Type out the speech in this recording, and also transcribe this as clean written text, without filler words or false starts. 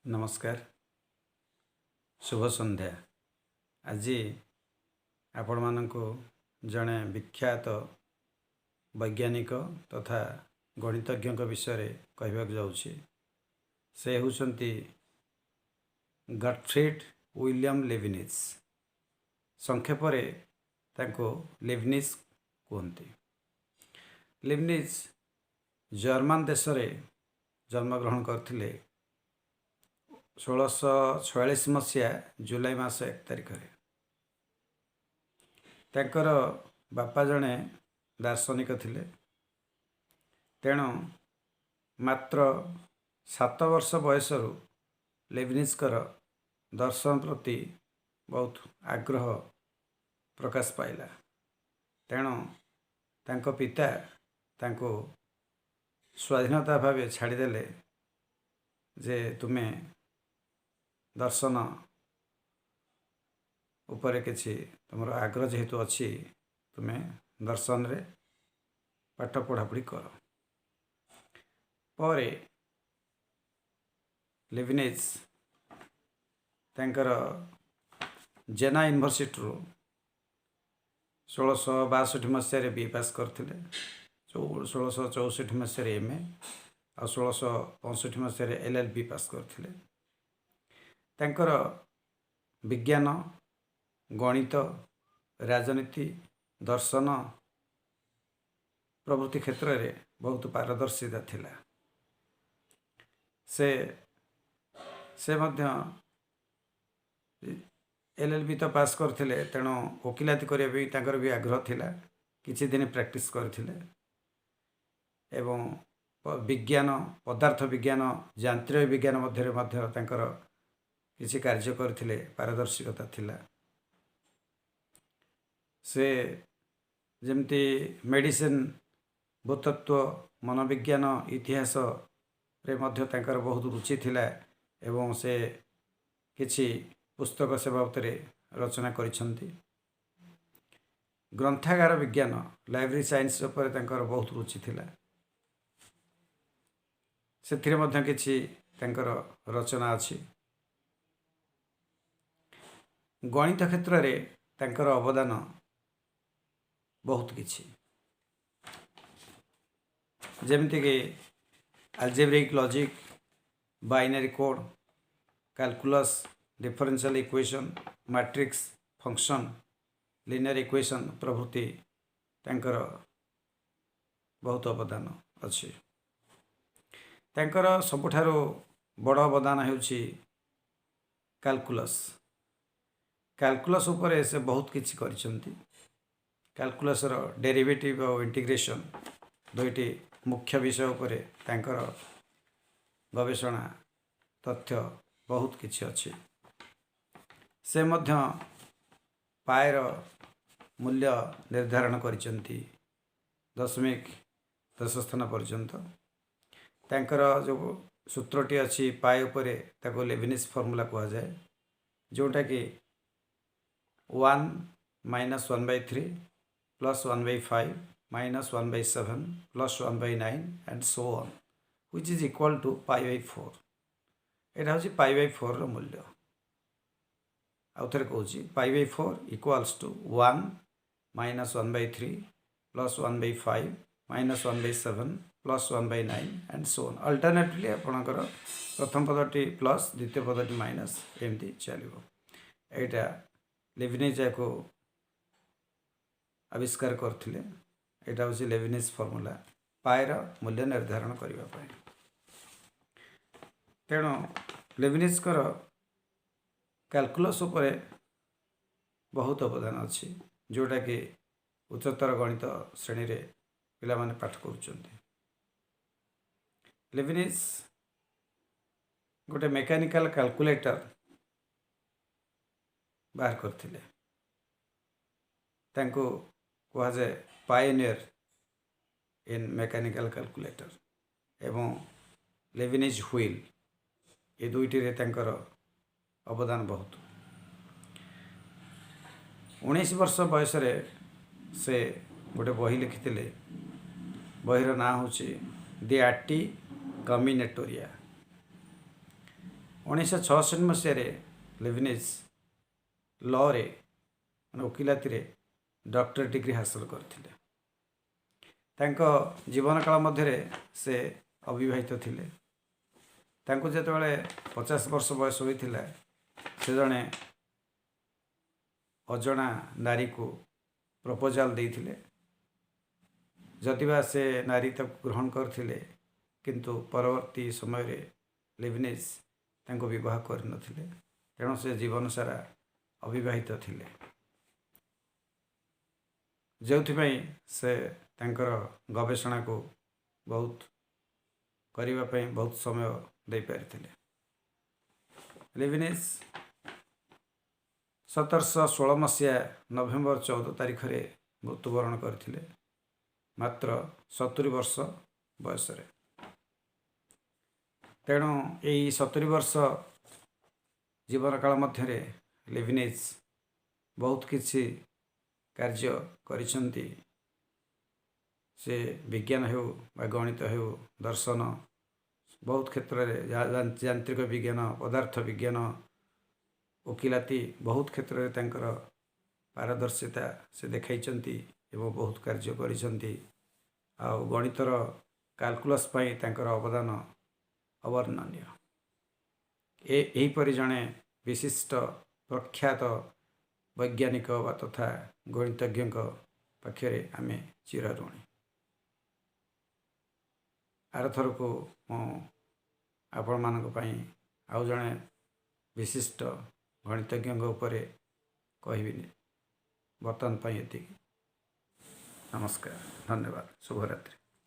ନମସ୍କାର, ଶୁଭ ସନ୍ଧ୍ୟା। ଆଜି ଆପଣମାନଙ୍କୁ ଜଣେ ବିଖ୍ୟାତ ବୈଜ୍ଞାନିକ ତଥା ଗଣିତଜ୍ଞଙ୍କ ବିଷୟରେ କହିବାକୁ ଯାଉଛି। ସେ ହେଉଛନ୍ତି ଗଟଫ୍ରିଡ୍ ୱିଲିୟମ୍ ଲେବିନିଜ୍। ସଂକ୍ଷେପରେ ତାଙ୍କୁ ଲିବନିଜ୍ କୁହନ୍ତି। ଲିବନିଜ୍ ଜର୍ମାନ ଦେଶରେ ଜନ୍ମଗ୍ରହଣ କରିଥିଲେ 1646 ମସିହା ଜୁଲାଇ ମାସ 1 ତାରିଖରେ। ତାଙ୍କର ବାପା ଜଣେ ଦାର୍ଶନିକ ଥିଲେ। ତେଣୁ ମାତ୍ର 7 ବର୍ଷ ବୟସରୁ ଲେବନିଜ୍ଙ୍କର ଦର୍ଶନ ପ୍ରତି ବହୁତ ଆଗ୍ରହ ପ୍ରକାଶ ପାଇଲା। ତେଣୁ ତାଙ୍କ ପିତା ତାଙ୍କୁ ସ୍ୱାଧୀନତା ଭାବେ ଛାଡ଼ିଦେଲେ ଯେ ତୁମେ ଦର୍ଶନ ଉପରେ କିଛି ତୁମର ଆଗ୍ରହ ଯେହେତୁ ଅଛି, ତୁମେ ଦର୍ଶନରେ ପାଠ ପଢ଼ାପଢ଼ି କର। ପରେ ଲିବନିଜ୍ ତାଙ୍କର ଜେନା ୟୁନିଭର୍ସିଟିରୁ 1662 ମସିହାରେ ବି ଏ ପାସ୍ କରିଥିଲେ, 1664 ମସିହାରେ ଏମ୍ ଏ ଆଉ 1665 ମସିହାରେ ଏଲ୍ ଏଲ୍ ବି ପାସ୍ କରିଥିଲେ। ତାଙ୍କର ବିଜ୍ଞାନ, ଗଣିତ, ରାଜନୀତି, ଦର୍ଶନ ପ୍ରଭୃତି କ୍ଷେତ୍ରରେ ବହୁତ ପାରଦର୍ଶିତା ଥିଲା। ସେ ମଧ୍ୟ ଏଲ୍ ଏଲ୍ ବି ତ ପାସ୍ କରିଥିଲେ, ତେଣୁ ଓକିଲାତି କରିବା ପାଇଁ ତାଙ୍କର ବି ଆଗ୍ରହ ଥିଲା। କିଛି ଦିନ ପ୍ରାକ୍ଟିସ୍ କରିଥିଲେ ଏବଂ ବିଜ୍ଞାନ, ପଦାର୍ଥ ବିଜ୍ଞାନ, ଯାନ୍ତ୍ରିକ ବିଜ୍ଞାନ ମଧ୍ୟରେ ମଧ୍ୟ ତାଙ୍କର କିଛି କାର୍ଯ୍ୟ କରିଥିଲେ, ପାରଦର୍ଶିକତା ଥିଲା। ସେ ଯେମିତି ମେଡ଼ିସିନ, ଭୂତତ୍ତ୍ୱ, ମନୋବିଜ୍ଞାନ, ଇତିହାସରେ ମଧ୍ୟ ତାଙ୍କର ବହୁତ ରୁଚି ଥିଲା ଏବଂ ସେ କିଛି ପୁସ୍ତକ ସେ ବାବଦରେ ରଚନା କରିଛନ୍ତି। ଗ୍ରନ୍ଥାଗାର ବିଜ୍ଞାନ, ଲାଇବ୍ରେରୀ ସାଇନ୍ସ ଉପରେ ତାଙ୍କର ବହୁତ ରୁଚି ଥିଲା। ସେଥିରେ ମଧ୍ୟ କିଛି ତାଙ୍କର ରଚନା ଅଛି। ଗଣିତ କ୍ଷେତ୍ରରେ ତାଙ୍କର ଅବଦାନ ବହୁତ କିଛି, ଯେମିତିକି algebraic logic, binary code, calculus, differential equation, matrix, function, linear equation ପ୍ରଭୃତି ତାଙ୍କର ବହୁତ ଅବଦାନ ଅଛି। ତାଙ୍କର ସବୁଠାରୁ ବଡ଼ ଅବଦାନ ହେଉଛି କାଲକୁଲସ୍। କାଲକୁଲସ୍ ଉପରେ ସେ ବହୁତ କିଛି କରିଛନ୍ତି। କାଲକୁଲସ୍ର ଡେରିଭେଟିଭ୍ ଆଉ ଇଣ୍ଟିଗ୍ରେସନ୍ ଦୁଇଟି ମୁଖ୍ୟ ବିଷୟ ଉପରେ ତାଙ୍କର ଗବେଷଣା ତଥ୍ୟ ବହୁତ କିଛି ଅଛି। ସେ ମଧ୍ୟ ପାଏର ମୂଲ୍ୟ ନିର୍ଦ୍ଧାରଣ କରିଛନ୍ତି ଦଶମିକ ଦଶ ସ୍ଥାନ ପର୍ଯ୍ୟନ୍ତ। ତାଙ୍କର ଯେଉଁ ସୂତ୍ରଟି ଅଛି ପାଏ ଉପରେ, ତାକୁ ଲେଭିନିସ୍ ଫର୍ମୁଲା କୁହାଯାଏ, ଯେଉଁଟାକି 1 minus 1 by 3 plus 1 by 5 minus 1 by 7 plus 1 by 9 and so on, which is equal to pi by 4. ଏଇଟା ହେଉଛି ପାଇ ବାଇ ଫୋର୍ର ମୂଲ୍ୟ। ଆଉ ଥରେ କହୁଛି, pi by 4 equals to 1 minus 1 by 3 plus 1 by 5 minus 1 by 7 plus 1 by 9 and so on. Alternatively ଆପଣଙ୍କର ପ୍ରଥମ ପଦଟି plus, ଦ୍ୱିତୀୟ ପଦଟି ମାଇନସ୍, ଏମିତି ଚାଲିବ। ଏଇଟା ଲେଭିନିଜ୍ ଏହାକୁ ଆବିଷ୍କାର କରିଥିଲେ। ଏଇଟା ହେଉଛି ଲେଭିନିଜ୍ ଫର୍ମୁଲା ପାଏର ମୂଲ୍ୟ ନିର୍ଦ୍ଧାରଣ କରିବା ପାଇଁ। ତେଣୁ ଲେଭିନିଜ୍ଙ୍କର କାଲକୁଲସ୍ ଉପରେ ବହୁତ ଅବଦାନ ଅଛି, ଯେଉଁଟାକି ଉଚ୍ଚତର ଗଣିତ ଶ୍ରେଣୀରେ ପିଲାମାନେ ପାଠ କରୁଛନ୍ତି। ଲେଭିନିଜ୍ ଗୋଟେ ମେକାନିକାଲ କାଲକୁଲେଟର ବାହାର କରିଥିଲେ। ତାଙ୍କୁ କୁହାଯାଏ ପାଇନିୟର ଇନ୍ ମେକାନିକାଲ କାଲକୁଲେଟର ଏବଂ ଲେଭିନିଜ୍ ହୁଇଲ୍, ଏ ଦୁଇଟିରେ ତାଙ୍କର ଅବଦାନ ବହୁତ। 19 ବର୍ଷ ବୟସରେ ସେ ଗୋଟେ ବହି ଲେଖିଥିଲେ। ବହିର ନାଁ ହେଉଛି ଦି ଆର୍ଟି କମ୍ବିନେଟୋରିଆ। 1966 ମସିହାରେ ଲେବନିଜ୍ ଲରେ, ମାନେ ଓକିଲାତିରେ ଡକ୍ଟରେଟ୍ ଡିଗ୍ରୀ ହାସଲ କରିଥିଲେ। ତାଙ୍କ ଜୀବନକାଳ ମଧ୍ୟରେ ସେ ଅବିବାହିତ ଥିଲେ। ତାଙ୍କୁ ଯେତେବେଳେ 50 ବର୍ଷ ବୟସ ହୋଇଥିଲା, ସେ ଜଣେ ଅଜଣା ନାରୀକୁ ପ୍ରପୋଜାଲ ଦେଇଥିଲେ। ଯଦିବା ସେ ନାରୀ ତାକୁ ଗ୍ରହଣ କରିଥିଲେ, କିନ୍ତୁ ପରବର୍ତ୍ତୀ ସମୟରେ ଲେବନିଜ୍ ତାଙ୍କୁ ବିବାହ କରିନଥିଲେ। ତେଣୁ ସେ ଜୀବନ ସାରା ଅବିବାହିତ ଥିଲେ, ଯେଉଁଥିପାଇଁ ସେ ତାଙ୍କର ଗବେଷଣାକୁ ବହୁତ କରିବା ପାଇଁ ବହୁତ ସମୟ ଦେଇପାରିଥିଲେ। ଲେବନିଜ୍ 1716 ମସିହା ନଭେମ୍ବର 14 ତାରିଖରେ ମୃତ୍ୟୁବରଣ କରିଥିଲେ, ମାତ୍ର 70 ବର୍ଷ ବୟସରେ। ତେଣୁ ଏଇ 70 ବର୍ଷ ଜୀବନକାଳ ମଧ୍ୟରେ ଲେବନିଜ୍ ବହୁତ କିଛି କାର୍ଯ୍ୟ କରିଛନ୍ତି। ସେ ବିଜ୍ଞାନ ହେଉ ବା ଗଣିତ ହେଉ, ଦର୍ଶନ, ବହୁତ କ୍ଷେତ୍ରରେ, ଯାନ୍ତ୍ରିକ ବିଜ୍ଞାନ, ପଦାର୍ଥ ବିଜ୍ଞାନ, ଓକିଲାତି, ବହୁତ କ୍ଷେତ୍ରରେ ତାଙ୍କର ପାରଦର୍ଶିତା ସେ ଦେଖାଇଛନ୍ତି ଏବଂ ବହୁତ କାର୍ଯ୍ୟ କରିଛନ୍ତି। ଆଉ ଗଣିତର କାଲକୁଲସ୍ ପାଇଁ ତାଙ୍କର ଅବଦାନ ଅବର୍ଣ୍ଣନୀୟ। ଏହିପରି ଜଣେ ବିଶିଷ୍ଟ ପ୍ରଖ୍ୟାତ ବୈଜ୍ଞାନିକ ବା ତଥା ଗଣିତଜ୍ଞଙ୍କ ପାଖରେ ଆମେ ଚିରଋଣୀ। ଆରଥରକୁ ମୁଁ ଆପଣମାନଙ୍କ ପାଇଁ ଆଉ ଜଣେ ବିଶିଷ୍ଟ ଗଣିତଜ୍ଞଙ୍କ ଉପରେ କହିବିନି। ବର୍ତ୍ତମାନ ପାଇଁ ଏତିକି। ନମସ୍କାର, ଧନ୍ୟବାଦ, ଶୁଭରାତ୍ରି।